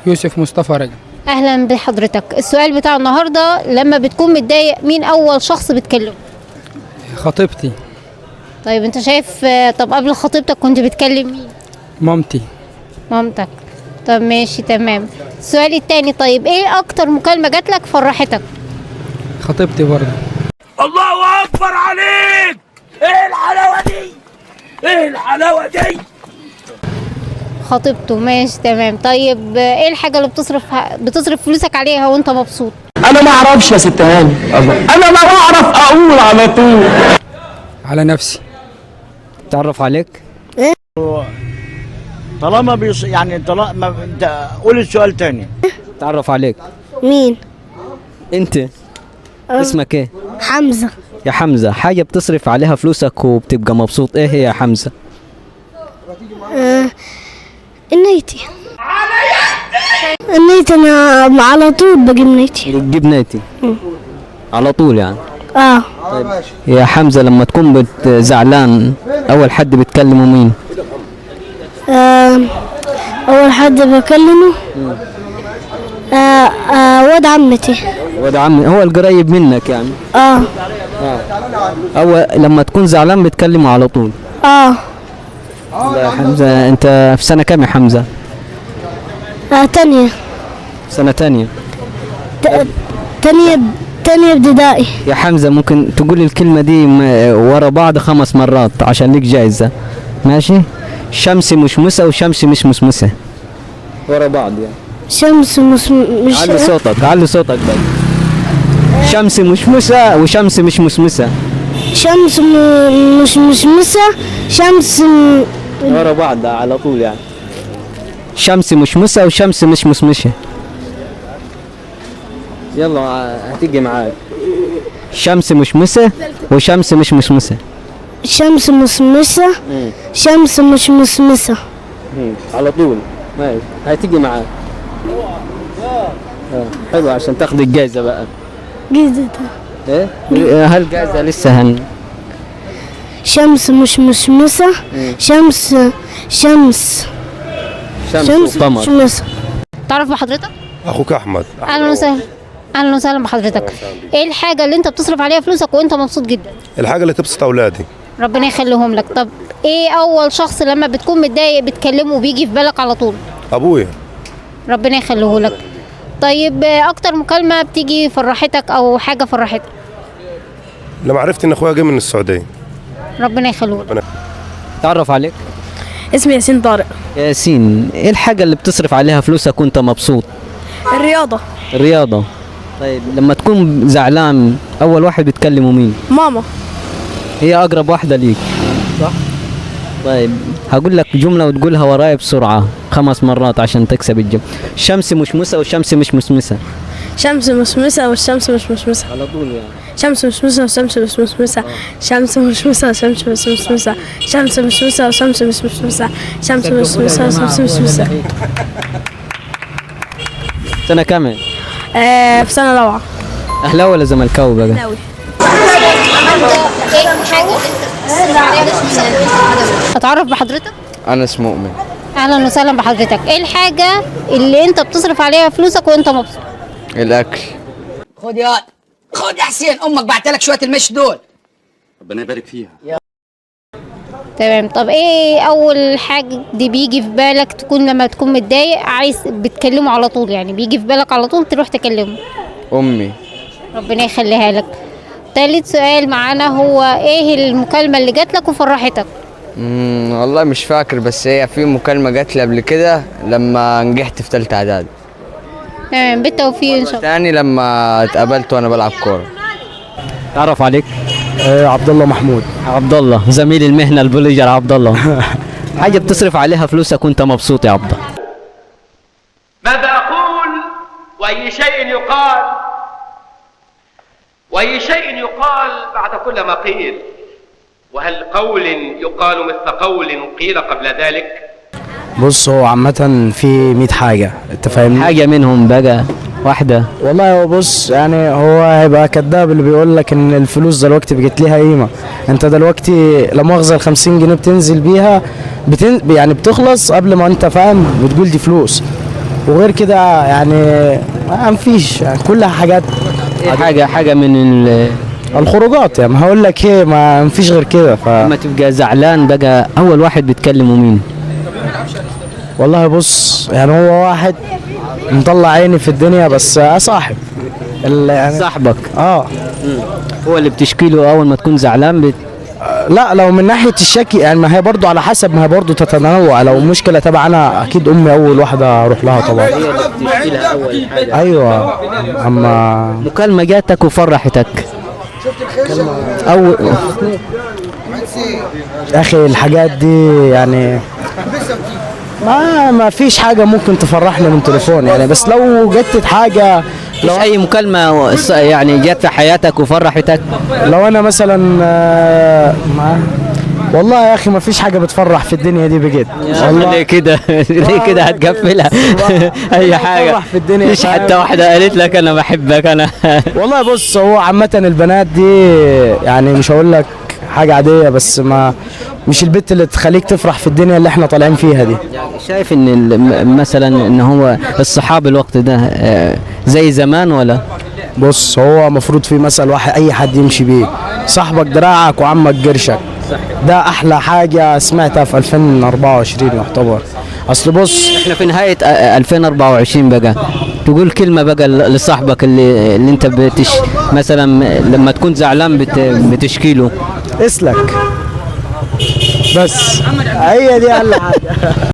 يوسف مصطفى رجب. اهلا بحضرتك. السؤال بتاع النهارده، لما بتكون متضايق مين اول شخص بتكلمه؟ خطيبتي. طيب انت شايف، طب قبل خطيبتك كنت بتكلم مين؟ مامتي. مامتك. طب ماشي تمام. السؤال التاني، طيب ايه اكتر مكالمة جات لك فرحتك؟ خطيبتي برضه. الله اكبر عليك، ايه الحلاوة دي، ايه الحلاوة دي. خطيبته، ماشي تمام. طيب ايه الحاجة اللي بتصرف فلوسك عليها وانت مبسوط؟ انا ما اعرفش يا ست هاني، انا ما بعرف اقول على طول. على نفسي. تعرف عليك؟ ايه؟ طالما يعني طالما انت قول السؤال تاني. تعرف عليك؟ مين؟ انت. اسمك ايه؟ حمزة. يا حمزة، حاجة بتصرف عليها فلوسك وبتبقى مبسوط، ايه هي يا حمزة؟ النيتي. النيتي، انا على طول بجيب نيتي. بتجيب نيتي على طول يعني؟ اه. طيب يا حمزة، لما تكون زعلان اول حد بتكلمه مين؟ اول حد بكلمه واد عمتي. واد عمي هو القريب منك يعني؟ اه. اول لما تكون زعلان بتكلمه على طول؟ اه. يا حمزة، انت في سنة كام يا حمزة؟ تانية. سنة تانية. تانية ابتدائي. يا حمزة، ممكن تقول الكلمة دي ورا بعض 5 مرات عشان ليك جايزة، ماشي؟ شمس مشمسة وشمس مش مسمسة، ورا بعض يعني. شمس مش علي صوتك، علي صوتك بقى. شمس مشمسة وشمس مش مسمسة. شمس مش مشمسة، شمس ورا بعض على طول يعني. شمس مشمسة وشمس مش مسمسة. يلا هتيجي معاك. شمس مشمسة وشمس مش مسمسة. شمس مسمسة، شمس مش مسمسة. على طول ماشي، هتيجي معاك. حلو، عشان تاخد الجايزة بقى. جايزة ايه؟ هل جايزة لسه هن؟ شمس مش مشمسة، شمس شمس شمس وقمر. مشمسة. تعرف بحضرتك؟ اخوك احمد. اهلا وسهلا. اهلا وسهلا بحضرتك. ايه الحاجة اللي انت بتصرف عليها فلوسك وانت مبسوط جدا؟ الحاجة اللي تبسط اولادي. ربنا يخليهم لك. طب ايه اول شخص لما بتكون متضايق بتكلمه وبيجي في بالك على طول؟ ابويا. ربنا يخليه لك. طيب اكتر مكالمة بتيجي فرحتك او حاجة فرحتك؟ لما عرفت ان اخويا جه من السعودية. ربنا يخليه لك. تعرف عليك؟ اسمي ياسين طارق. ياسين، ايه الحاجة اللي بتصرف عليها فلوسك وانت مبسوط؟ الرياضة. الرياضة. طيب لما تكون زعلان اول واحد بتكلمه مين؟ ماما. هي اقرب واحدة ليك صح؟ طيب هقول لك جملة وتقولها ورايا بسرعة 5 مرات عشان تكسب الجملة. شمس مشمسة وشمس مش مسمسة. شمس مشمسة والشمس مش مشمسة. على طول يعني. شمس مشمسة والشمس مش مشمسة، شمس مشمسة والشمس مش مشمسة، شمس مشمسة والشمس مش مشمسة، شمس مشمسة والشمس مش مشمسة. سنة كام؟ في سنة رابعة. أهلاوي ولا زملكاوي بقى؟ أهلاوي. أتعرف بحضرتك؟ أنس مؤمن. أهلا وسهلا بحضرتك. إيه الحاجة اللي أنت بتصرف عليها فلوسك وأنت مبسوط؟ الأكل. خد يا خد يا حسين، أمك بعتلك شوية المش دول. ربنا يبارك فيها. تمام. طب إيه أول حاجة دي بيجي في بالك تكون لما تكون متضايق عايز بتكلمه على طول، يعني بيجي في بالك على طول تروح تكلمه؟ أمي. ربنا يخليها لك. تالت سؤال معانا هو ايه المكالمة اللي جات لك وفرحتك؟ والله مش فاكر، بس هي في مكالمة جات لي قبل كده لما نجحت في ثالثة إعدادي. تمام، بالتوفيق إن شاء الله. تاني لما اتقابلت وأنا بلعب كورة. تعرف عليك؟ عبد الله محمود. عبد الله زميل المهنة البوليجر عبد الله. حاجة بتصرف عليها فلوسك وأنت مبسوط يا عبد الله؟ ماذا أقول وأي شيء يقال، وأي شيء يقال بعد كل ما قيل، وهل قول يقال مثل قول قيل قبل ذلك؟ بص، هو عامة في 100 حاجة، انت فاهمني؟ حاجة منهم بقى واحدة. والله هو بص، يعني هو هيبقى كداب اللي بيقول لك ان الفلوس دلوقتي بقت ليها قيمة. انت دلوقتي لا مؤاخذة ال 50 جنيه بتنزل بيها يعني بتخلص قبل ما انت فاهم بتقول دي فلوس. وغير كده يعني ما فيش، يعني كلها حاجات. إيه حاجة من الخروجات يعني، ما هقول لك ايه، ما فيش غير كده. لما تبقى زعلان بقى اول واحد بتكلمه مين؟ والله بص، يعني هو واحد مطلع عيني في الدنيا، بس صاحب يعني صاحبك. هو اللي بتشكي له اول ما تكون زعلان لا، لو من ناحية الشكي يعني، ما هي برضو على حسب، ما هي برضو تتنوع. لو مشكلة تبع انا اكيد امي اول واحدة اروح لها طبعا. هي اللي بتشكي لها اول حاجة. ايوه. اما مكالمة جاتك وفرحتك اول اخي الحاجات دي يعني ما فيش حاجة ممكن تفرحني من تليفون يعني، بس لو جت حاجة، لو اي مكالمة يعني جت في حياتك وفرحتك. لو انا مثلا والله يا اخي ما فيش حاجة بتفرح في الدنيا دي بجد والله. ليه كده؟ ليه كده هتقفلها؟ اي حاجة في الدنيا، مش حتى واحدة قالت لك انا بحبك انا؟ والله بص، هو عامة البنات دي يعني مش هقول لك حاجة عادية، بس ما مش البت اللي تخليك تفرح في الدنيا اللي احنا طالعين فيها دي. شايف ان مثلا ان هو الصحاب الوقت ده زي زمان ولا؟ بص، هو المفروض في مثل واحد اي حد يمشي بيه، صاحبك دراعك وعمك قرشك. ده احلى حاجة سمعتها في 2024 يعتبر. اصل بص، احنا في نهاية 2024 بقى، تقول كلمة بقى لصاحبك اللي انت مثلا لما تكون زعلان بتشكي له. اسلك بس، هي دي اقل حاجة.